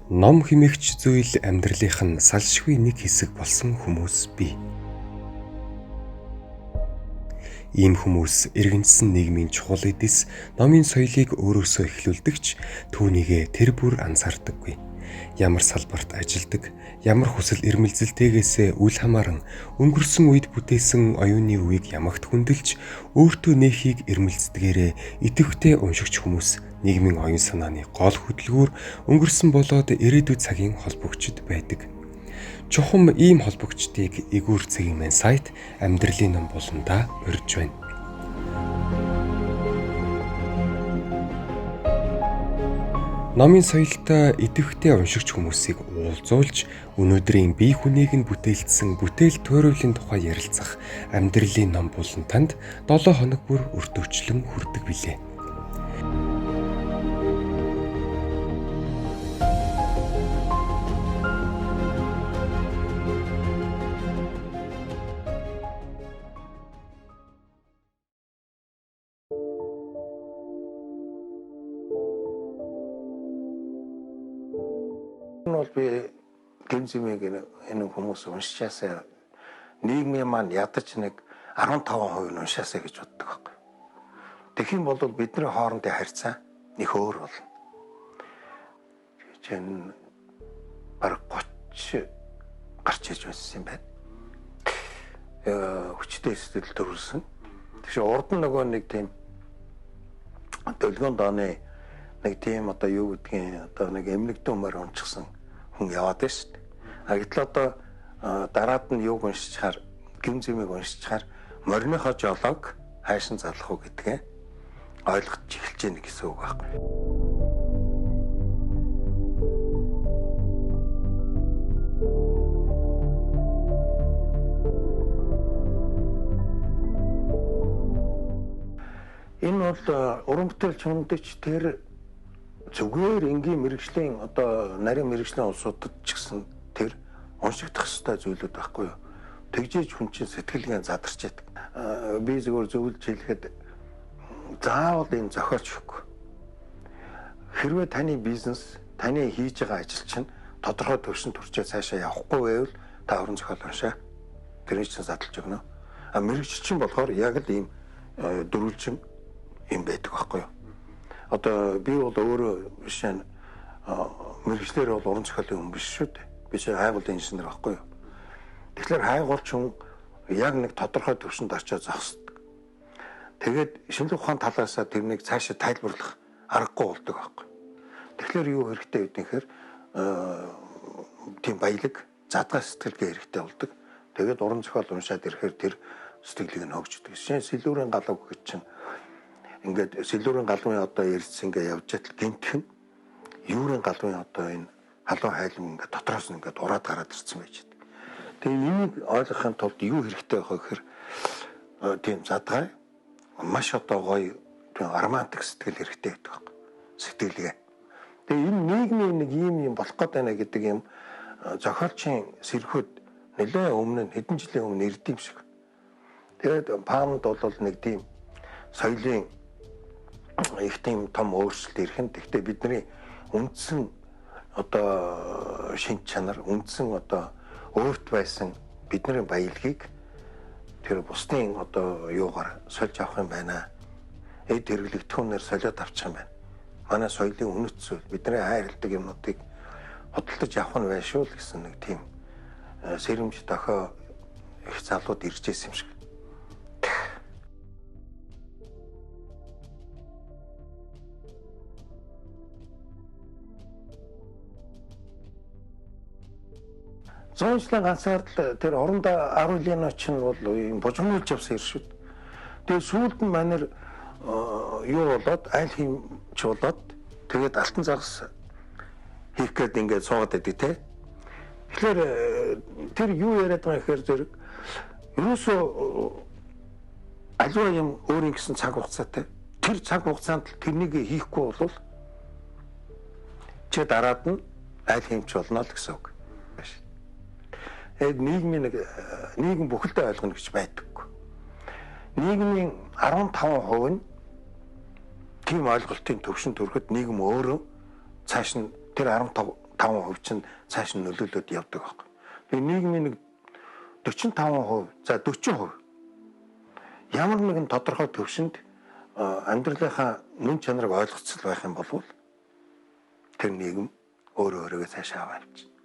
Ном хэмээгч зүйл амьдралынх нь салшгүй нэг хэсэг болсон хүмүүс бий. Ийм хүмүүс иргэншсэн нийгмийн чухал эдэс номын соёлыг өөрөөсөө эхлүүлдэгч түүнийгээ тэр бүр анзаардаггүй. Ямар салбарт ажилдаг, ямар хүсэл эрмэлзэлтэйгээсээ үл хамааран өнгөрсөн үед бүтээсэн оюуны үеийг ямагт хүндэлж өөртөө нээхийг эрмэлздгээрээ идэвхтэй уншигч хүмүүс нийгмийн оюун санааны гол хөдөлгүүр өнгөрсөн болоод ирээдүйд цагийн холбогчд байдаг. Чухам ийм холбогчдыг Эгүүр цэгийн мэн сайт амьдралын ном буландаа урьж байна. Номын соёлтой идэвхтэй уншигч хүмүүсийг уулзуулж өнөөдрийн бие хүнийг нь бүтээлдсэн бүтээл туйруулын тухай ярилцах амьдралын ном булан танд 7 хоног бүр өртөөчлөн хүрдэг билээ. Бол би гэмзэмийг энэ хүмүүс уншчаасаа нийгмийн маань ядаж нэг 15% нь уншаасаа гэж боддог байхгүй. Тэгэх юм бол бидний хоорондын харьцаа их өөр болно. Чинь бараг 30 гарч иж байсан юм байна. Хүчтэй сэтгэл төрүүлсэн. Тэгш урд нь нөгөө нэг тийм долгион дооны нэг тийм одоо юу гэдгийг одоо нэг эмнэгдэн өмөр унчихсан хүн яваад байна шүү дээ. А гэтэл одоо дараад нь юуг уншчихаар гим зэмийг уншчихаар мориныхоо жолоог хайшин залах уу гэдгээ ойлгож эхэлж гэнэ гэсэн үг байхгүй. Энэ бол уран бүтээлч хүндэч тэр зүгээр энгийн мэрэгжлийн одоо нарийн мэрэгжлийн улсуудад ч гэсэн тэр уншигдах ёстой зүйлүүд байхгүй юу. Тэгжээж хүн чинь сэтгэлгээ задарч яадаг. Би зүгээр зөвлөж хэлэхэд заавал энэ зохиолч өгөхгүй. Хэрвээ таны бизнес, таны хийж байгаа ажил чинь тодорхой төвшөнд хүрчээ цаашаа явахгүй байвал та уран зохиол уншаа. Тэрний чинь задлж өгнө. А мэрэгжил чинь болохоор яг л ийм дөрвөлжин юм байдаг байхгүй юу. Одоо би бол өөрөө жишээ нь мэргэжлээр бол уран зохиолын хүн биш шүү дээ. Би чинь хайгуулын инженер байхгүй юу. Тэгэхээр хайгуулч хүн яг нэг тодорхой төвшөнд очиод зогсдог. Тэгээд шинжлэх ухаан талаасаа тэрнийг цаашаа тайлбарлах аргагүй болдог байхгүй. Тэгэхээр юу хэрэгтэй вэ гэхээр тийм баялаг, задгай сэтгэлгээ хэрэгтэй болдог. Тэгээд уран зохиол уншаад ирэхээр тэр сэтгэлийг нь хөгждөг. Жишээ нь сэлүүрийн галуу гэж чинь ингээд сэлүүрийн галуун одоо эрдэс ингээ явж ятал гинтхэн юурын галуун одоо энэ халуун хайлм ингээ дотроос нь ингээд ураад гараад ирсэн байж байгаа. Тэгээ энийг ойлгохын тулд юу хэрэгтэй байх вэ гэхээр тийм задгай маш одоо гоё тийм романтик сэтгэл хэрэгтэй гэдэг баг. Сэтгэлгээ. Тэгээ энэ нийгмийн нэг ийм юм болох гээд байна гэдэг юм зохиолчийн сэрхүүд нэлээ өмнө нь хэдэн жилийн өмнө ирд юм шиг. Тэгээд памд бол нэг тийм соёлын их тийм том өөрчлөлт ирэх нь. Гэхдээ бидний үндсэн одоо шинж чанар, үндсэн одоо өөрт байсан бидний баялагийг тэр бусдын одоо юугаар сольж авах юм байна. Эд хэрэглэгдэхүүнээр солиод авчих юм байна. Манай соёлын үнэт зүйл, бидний хайрладаг юмнуудыг худалдаж авах нь байна шүү л гэсэн нэг тийм сэрэмж дохио их залууд ирж байсан юм шиг. Зуун жилийн ганцаардл тэр орондоо Арулино чинь бол юм бужигнуулж явсан ир шүү дээ. Тэгээ сүүлд нь манер юу болоод айл хиймч болоод тэгээд алтан загас хийх гээд ингээд суугаад байдаг те. Тэгэхээр тэр юу яриад байгаа гэхээр зэрэг ерөөсөө аливаа юм өөрийн гэсэн цаг хугацаатай. Тэр цаг хугацаанд тэрнийг хийхгүй бол чи дараад нь айл хиймч болно л гэсэн үг. Тэгээд нийгмийн нэг нийгэм бүхэлдээ ойлгоно гэж байдаггүй. Нийгмийн 15% нь тийм ойлголтын төвшөнд хүрэхэд нийгэм өөрөө цааш нь тэр 15 5% чинь цааш нь нөлөөлөд явдаг байхгүй. Тэгээ нийгмийн нэг 45%, за 40% ямар нэгэн тодорхой төвшөнд амьдралынхаа нүн чанарыг ойлгоцол байх юм бол тэр нийгэм өөрөө өөрийгөө цаашаа аваа явчихна.